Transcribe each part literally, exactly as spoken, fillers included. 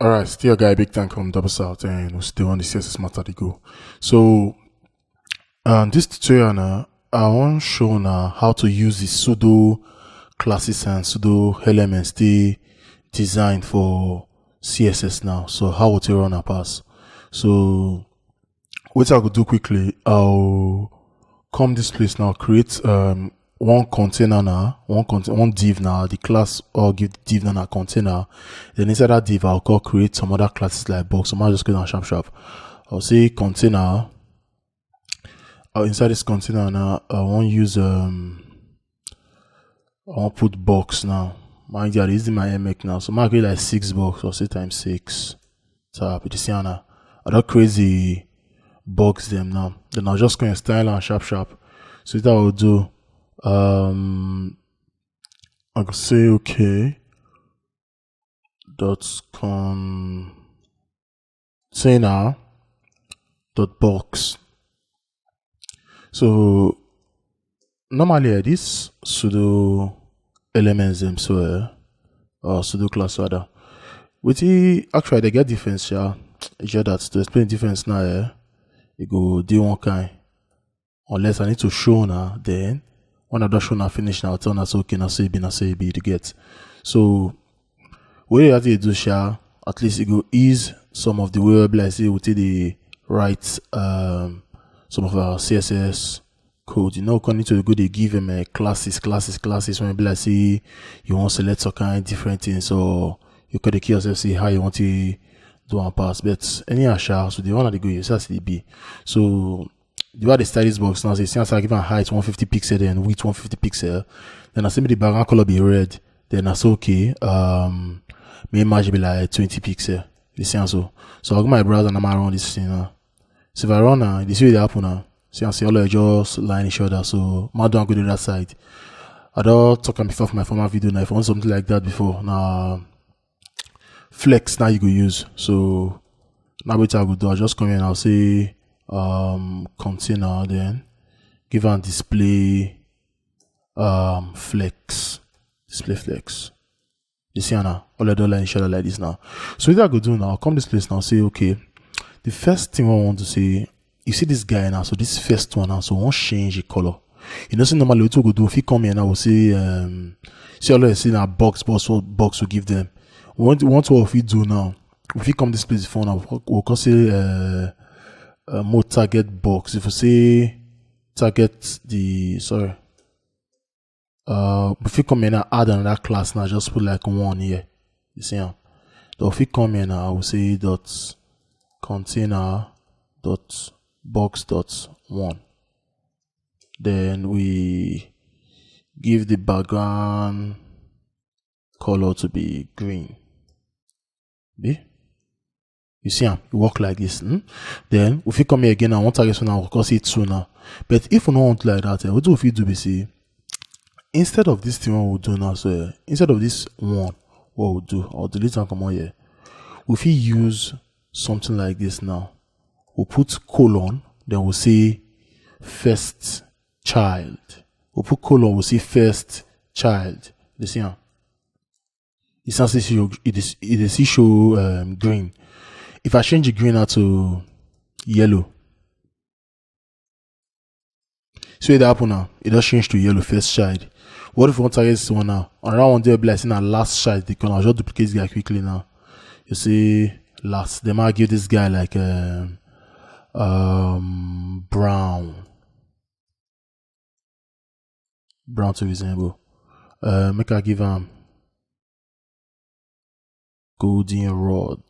Alright, still your guy Big Tank from Double South, and we still on the C S S matter to go. So, um, this tutorial now, I want show now how to use the pseudo classes and pseudo elements they designed for C S S now. So how would you run a pass? So what I could do quickly, I'll come this place now, create um one container now, one cont- one div now, the class or give div now a container. Then inside that div, I'll call create some other classes like box. So I'll just go down sharp sharp. I'll say container. Uh, inside this container now, I want use um I want put box now. Mind you, I'm using my M X now. So I create like six box or say times six. Tap it is now. I don't crazy box them now. Then I'll just go and style and sharp sharp. So what I will do, um, I could say okay. Dot container dot box. So normally uh, this pseudo elements them so uh, or pseudo class rather. With the actually they get difference, yeah. It's just that to explain difference now, yeah, it go do one kind. Unless I need to show now, then when I don't show now finish now, I'll tell now say okay, now say be now say be to get. So what you have to do, sha, at least it go ease some of the way where I say we take the write um some of our C S S code. You know, according to the good they give them uh, classes, classes, classes. When be like say you want to select some kind of different things, so you could kill yourself see how you want to do and pass. But anyhow, sha, so the one of the good you see as it be. So the way the stylus box now say since I give a height one fifty pixel and width one fifty pixel, then I see me the background color be red. Then I say okay, um, may margin be like twenty pixel. You see so. So I'll go my browser and I'm around this thing now. So if I run now, this way they happen now. See, I see all of just line each other. So my don't go to that side. I don't talk on before for my former video now. If I want something like that before now, flex now you go use. So now what I go do, I just come in and I'll say um container, then give and display um flex, display flex. You see now, all the dollar inshallah like this now. So what I go do now, come this place now, say okay. The first thing I want to say, you see this guy now, so this first one now, so won't change the color. You know, say normally what we go do if he come here now, we say um see all the see now box box what box we give them. What what what if we do now? If he come this place for now, we'll, we'll call say uh, uh more target box. If we say target the sorry, uh if we come in and add another class now, just put like one here. You see, huh? So if we come in now, I will say dot container dot box dot one. Then we give the background color to be green. Be? You see am, e work like this. Hmm? Then if you come here again, I want target one, I will call say two now. But if we don't want like that, eh, what do we do? We say instead of this thing, what we'll do now, so eh, instead of this one, what we'll do, I'll delete and come on here. If we use something like this now, we'll put colon, then we'll say first child. We'll put colon, we'll say first child. You see am? It sounds it is it is show um, green. If I change the green now to yellow, so it happen now. It does change to yellow first child. What if we want to target this one now? Another one there be like saying last child. They can just duplicate this guy quickly now. You see last. They might give this guy like um, um brown. Brown to resemble. Uh, make I give am golden rod.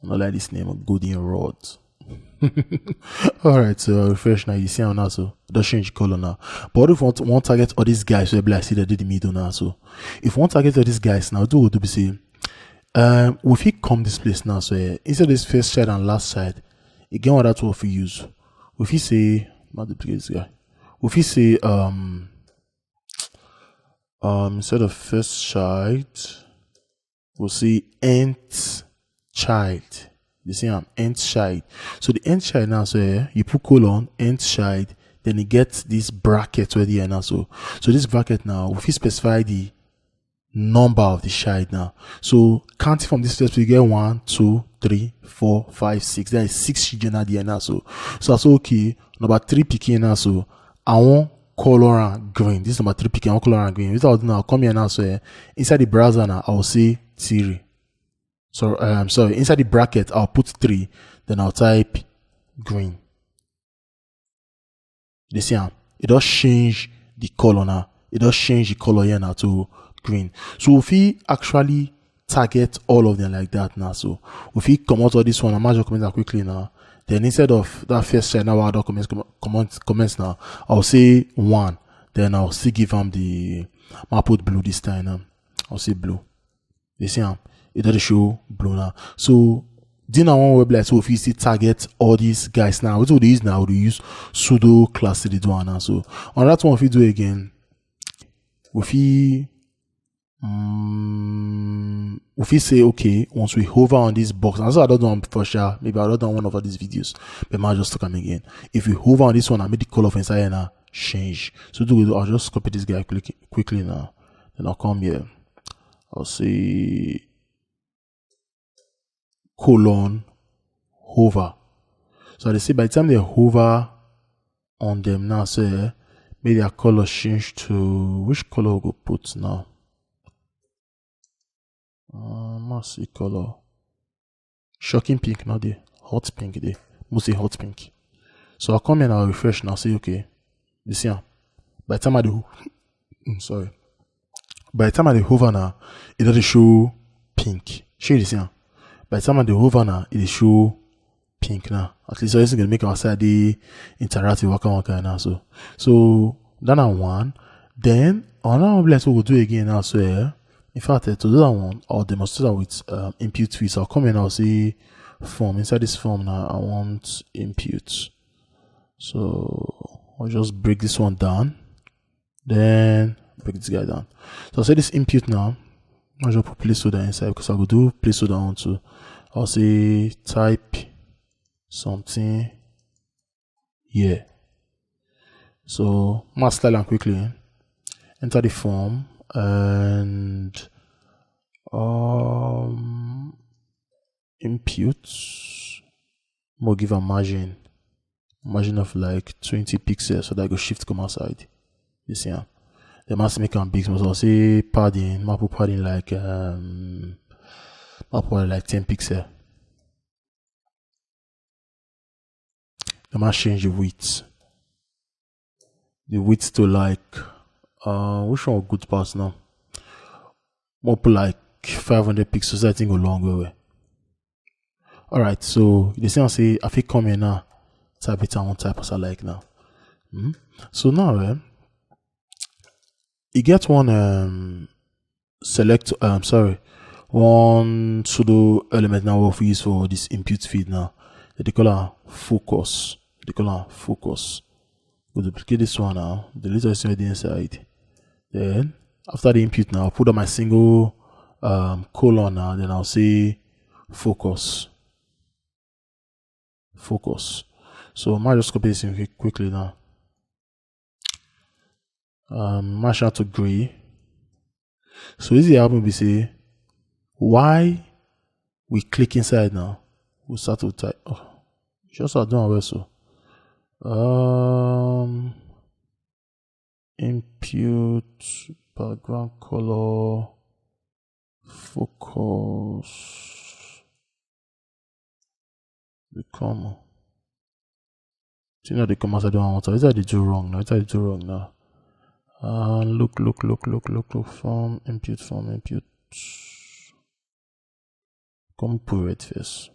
I don't like this name, golden rod. All right, so refresh now. You see how now so don't change color now. But if we want, want target all these guys, so be like see they did the middle now. So if we want target all these guys now, do what do we say? Um, if he come this place now, so eh, instead of this first side and last side, again what that what we use. If he say not the place guy. If he say um um instead of first child, we'll see nth child. You see am nth child. So the nth child now, so eh, you put colon nth child, then you get this bracket where they are now. So so this bracket now, if you specify the number of the child now. So counting from this step, we get one, two, three, four, five, six. There is six children at the end now. So, so I say, okay, number three pikin now. So I want color am green. This number three pikin, I want color am green. What I'll do now, I'll come here now. So eh, inside the browser now, I'll say three. So um, sorry, inside the bracket, I'll put three. Then I'll type green. You see am? It does change the color now. It does change the color here now to green. So if we actually target all of them like that now, so if we come out of this one, I might just comment that quickly now. Then instead of that first side now, I don't comment comment comments now. I'll say one. Then I'll still give them the map with blue this time. Now. I'll say blue. You see am? It doesn't show blue now. So this na one way be like so if you see target all these guys now. What we dey use now? We dey use pseudo class to dey do am now. So on that one, if we do again, if we um, if we say okay, once we hover on this box, and so I don't know before sure, maybe I don't know one of all these videos, but I might just talk am again. If we hover on this one and make the color of inside here now change. So do we do, I'll just copy this guy quick, quickly now. Then I'll come here. I'll say colon hover. So they say by the time they hover on them now, say make their color change to which color we go put now. Uh, must see color. Shocking pink, not the hot pink. They must say hot pink. So I'll come in, I'll refresh and I'll say okay. You see, ah, by the time I do, mm, sorry, by the time I dey hover now, it doesn't show pink. Show you see, ah, by the time I dey hover now, it dey show pink now. At least everything gonna make our side dey interactive, waka waka now. So, so that na one. Then another one be like so we'll do again now. So yeah, in fact, eh, to do that one, I'll demonstrate that with um, input feed. So I'll come in, I'll say form. Inside this form now, I want input. So I'll just break this one down. Then break this guy down. So I'll say this input now. I'll just put placeholder inside because I go do placeholder on too. I'll say type something here. So mass style and quickly enter the form and um input. We'll give a margin, margin of like twenty pixels, so that I go shift come outside. You see, huh? They must make a big small. So I'll say padding, map padding like um, map padding like ten pixel. They must change the width. The width to like uh which one good pass now? More like five hundred pixels, I think go long way. All right, so you see, I say I fit come here now, type it on type as I like now. Mm-hmm. So now, eh, you get one um select um sorry, one pseudo element now what we use for this input feed now. They call it focus. They call it focus. Go duplicate this one now. Delete everything inside. Then after the input now, I'll put on my single um colon now. Then I'll say focus. Focus. So I might just copy this in quickly now. Um, mash out to gray. So easy happen we say why we click inside now. We start to type. Oh, just I don't know so. Um, input background color focus. The comma. You know the comma I don't want. What I do wrong now? What I do wrong now? Uh, look, look, look, look, look, look. Form input, form input. Come put red first.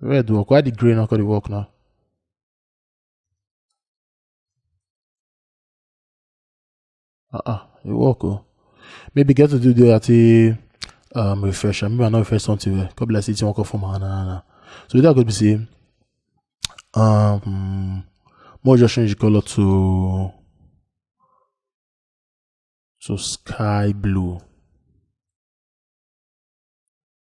Red work. Why the green not gonna work now? Uh-uh, it work. Oh. Maybe get to do the at um refresh. Maybe I not refresh something where. Come like see it won't come from na na na. So that could be say um more just change the color to to sky blue.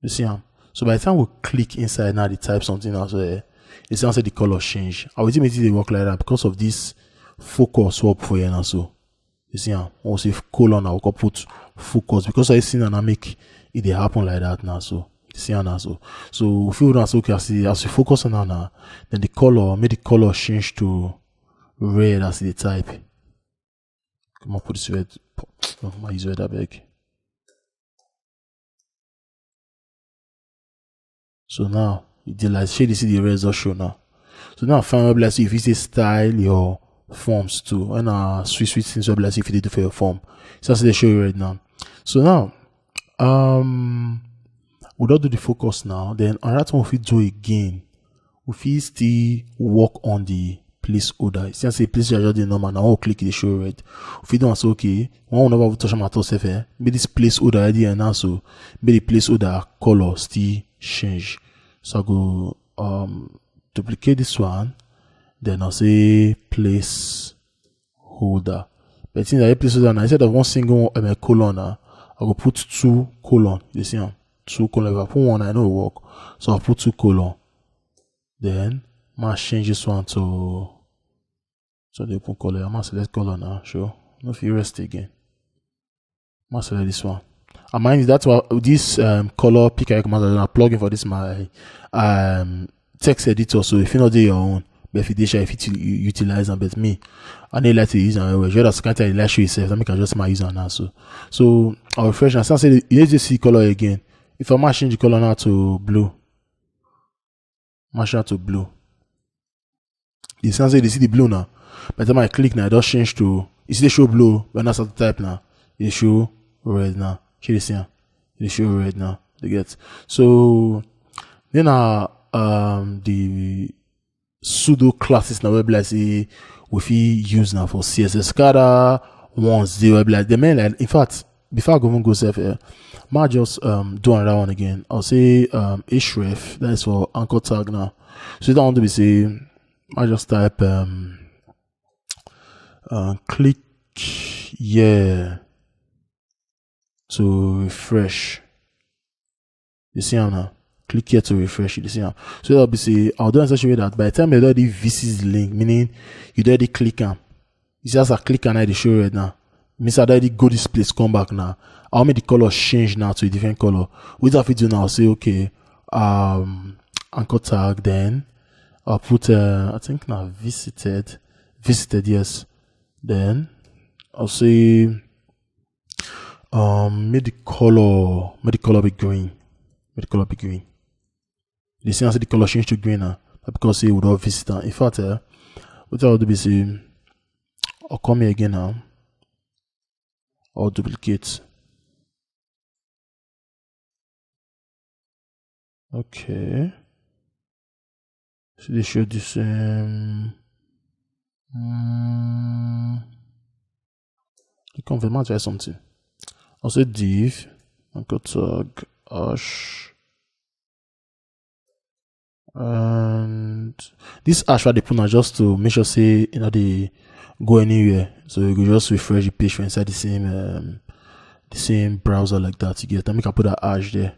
You see am? So by the time we click inside now, they type something else. Eh, you see, say the color change. I will make it work like that because of this focus swap for here now. So You see am? Once you colon, I will put focus because I see na make it dey happen like that now. So you see am now. So so if you now say okay, as you, as you focus on now, then the color, make the color change to red as the type. Come on, put this red. Oh, I use red, I beg. So now, e dey like, shey you see the red just show now. So now, find where be like say you fit say style your forms too. When na sweet sweet things where be like say you fit dey do for your form. So as e dey show you red now. So now, um, we don do the focus now. Then another thing we fit do again. We fit still work on the placeholder. You see say placeholder just dey normal. Now we click the show red. We fit do am say okay, when we never touch am at all sef, eh? Make this placeholder already here now, so make the placeholder color still change. So I go um duplicate this one, then I'll say place holder. But since I place holder now, instead of one single um, colon now, I go put two colon. You see am? Two colon. If I put one, I know it work. So I'll put two colon. Then ma change this one to, so the open color. I ma select color now. Sure. No fit rest again. Ma select this one. I mind that's why this um color picker command na plugin for this my um text editor. So if you know dey your own, but if you dey shy, if you util- utilize am, but me, I no like to use am well. Just as kind time you like show yourself, let me can just my use am now. So so I'll refresh and say you need to see color again. If I ma change the color now to blue, ma change to blue. You see say you see the blue now. By the time I click now, it just change to, you see the show blue. When I start to type now, it show red now. See the same. It show red now. You get? So then uh, um the pseudo classes now where be like say we fit use now for C S S card ones dey where be like the main like, in fact, before I go even go sef, eh, ma just um do another one again. I'll say um href, that is for anchor tag now. So that one to be say I just type um uh, click here to refresh. You see am now. Click here to refresh. You see am. So that'll be say I'll do in such a way that by the time you already visit the link, meaning you already click am. You see as I click and I dey show right now. Means I already go this place, come back now. I'll make the color change now to a different color. What I fit do now, say okay, um, anchor tag. Then I'll put uh, I think now visited, visited, yes. Then I'll say um make the color, make the color be green, make the color be green. You see as the color change to green now, na because say we don visit am. In fact, eh, what I'll do be say I'll come here again now. I'll duplicate. Okay. So they show the same. Mm, click on the try something. I'll say div and go tag hash. And this hash what they put now just to make sure say you know they go anywhere. So you go just refresh the page for inside the same um, the same browser like that. You get. Let me can put that hash there.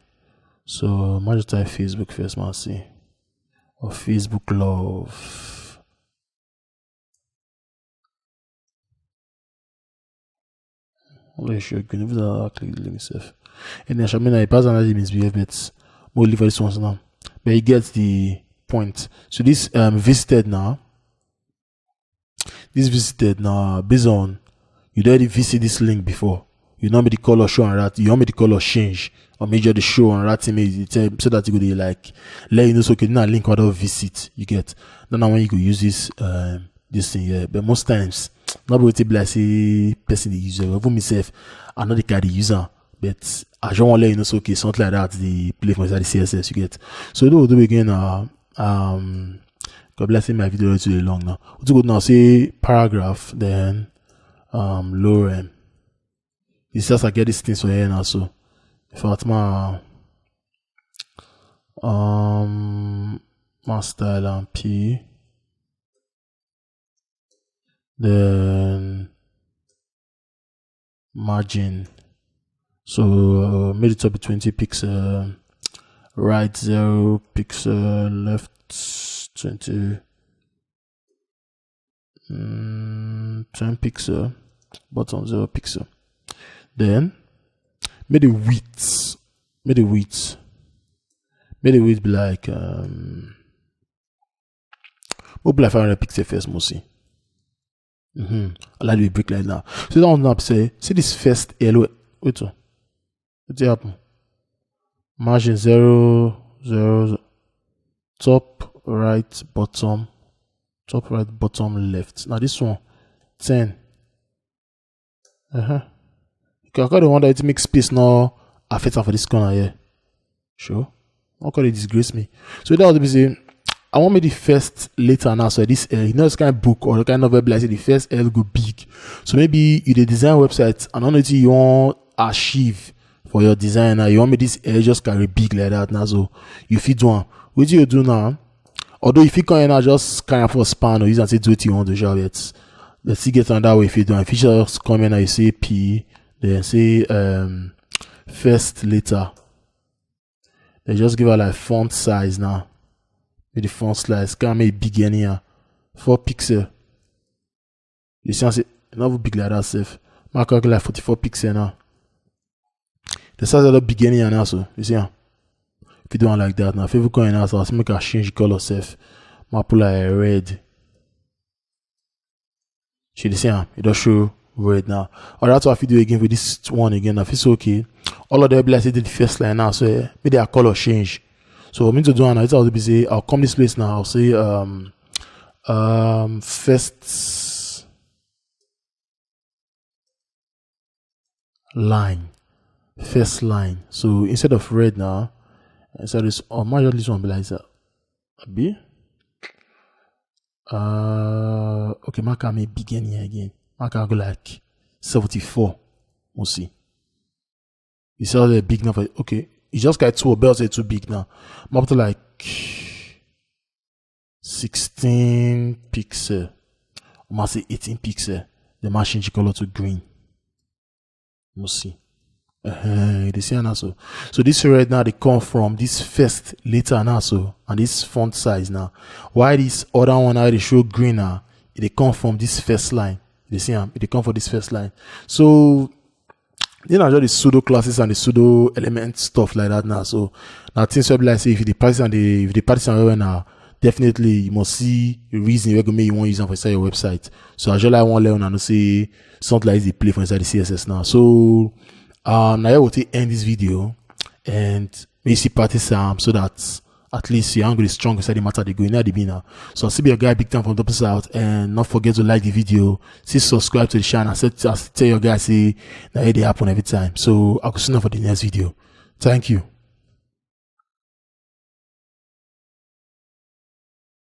So I just type Facebook first, man. See or Facebook love. Only show you can even click the link itself. And then Shamina, I pass another misbehave, but we'll leave for this one now. But you get the point. So this um visited now. This visited now based on you already visit this link before. You know me the color show and that. You want me the color change or major the show and that thing make you tell so that you go dey like let you know so okay now link other visit you get. Then now when you go use this um this thing here, but most times not be wetin be like say person dey use it. Even myself, I no dey carry use am, but I just wan let you know so okay something like that dey play for inside the C S S you get. So do we do again now? Um, God bless me, my video is too long now. We go now say paragraph then um lorem. It's just I get these things for here now. So in fact, my um my style and P, then margin. So uh, make the top be twenty pixel, right zero pixel, left twenty, mm, ten pixel. bottom zero pixel. Then make the width, make the width, make the width be like um, we'll be like five hundred pixel first, mostly. Mm-hmm. I like the brick like now. So that one now say, see this first L. Wait, oh. What happen? Margin zero, zero, zero. Top right bottom, top right bottom left. Now this one, ten. Uh-huh. You can kind of wonder it makes space now affect am for this corner here. Sure. Not gonna disgrace me. So that would be say I want me the first letter now. So this L, you know, it's kind of book or kind of web like say the first L go big. So maybe you the design website and only thing you want achieve for your design now. You want me this L just carry big like that now. So you fit do one. What do you do now? Although if you can now just kind of for span or use and say do what you want to show it. Let's see get on that way if you do. If you just come in and you say P, then say um first letter. They just give her like font size now. With the font size, can make big anyhow. Four pixel. You see, I say not even big like that safe. My calculate like forty-four pixel now. The size of the big anyhow now, so you see, ah, if you do one like that now, if you go in now, so I make a change color safe. My pull like red. She dey see am, e don show red now. Or that's what I fit do again with this one again. I feel so okay. All of them be like say the first line now, so eh, maybe their color change. So for me to do now, it's how to be say I'll come this place now. I'll say um um first line, first line. So instead of red now, instead this, oh, my this one be like that. Abi? Uh, okay, my can make big any again. My can go like seventy-four. We'll see. You see how they're big now? Okay, you just got two bells are too big now. I'm up to like sixteen pixel. I must say eighteen pixel. The machine color to green. We'll see. Uh, you see now so. So this red now they come from this first letter now so, and this font size now. Why this other one now they show green now? They come from this first line. You see am? They come from this first line. So then I just the pseudo classes and the pseudo element stuff like that now. So now things will be like say if the price and the if the price and well now, definitely you must see the reason you're gonna make you want use them for inside your website. So I just like one level and say something like they play for inside the C S S now. So um now I will take end this video and may you see practice um so that at least you are going to be strong inside the matter they go in the be now. So I'll see be a guy big time from the south and not forget to like the video, see subscribe to the channel, I said I tell your guys see that it happen every time. So I'll see you for the next video. Thank you.